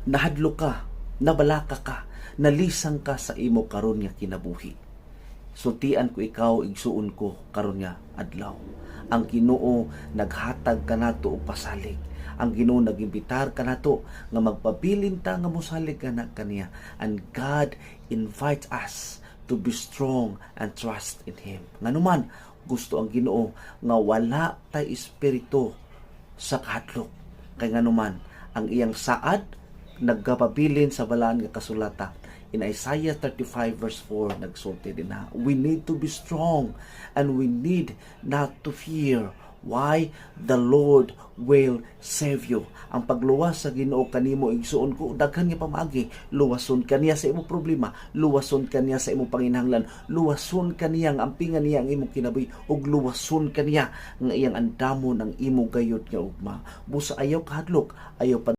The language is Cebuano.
Nahadlok ka, nabalaka ka, nalisang ka sa imo karon nga kinabuhi. Sultian ko ikaw, igsuon ko, karon nga adlaw. Ang Ginoo naghatag kanato og pasalig. Ang Ginoo nagimbitar kanato nga magpabilin ta nga mosalig kana kaniya. And God invites us to be strong and trust in Him. Nganuman, gusto ang Ginoo nga wala tay espiritu sa kahadlok. Kay nganuman, ang iyang saad nagkapabilin sa balaan nga kasulata. In Isaiah 35 verse 4, nagsulti din na, we need to be strong and we need not to fear. Why? The Lord will save you. Ang pagluwas sa Ginoo kanimo, igsuon ko, daghan nga pamaagi. Luwason kaniya sa imong problema, luwason kaniya sa imong panginahanglan, luwason kaniya nga ampingan niya ang imong kinabuhi, ug luwason kaniya nga iyang andamon ang imo gayud nga ugma. Busa ayaw kahadlok, ayaw pa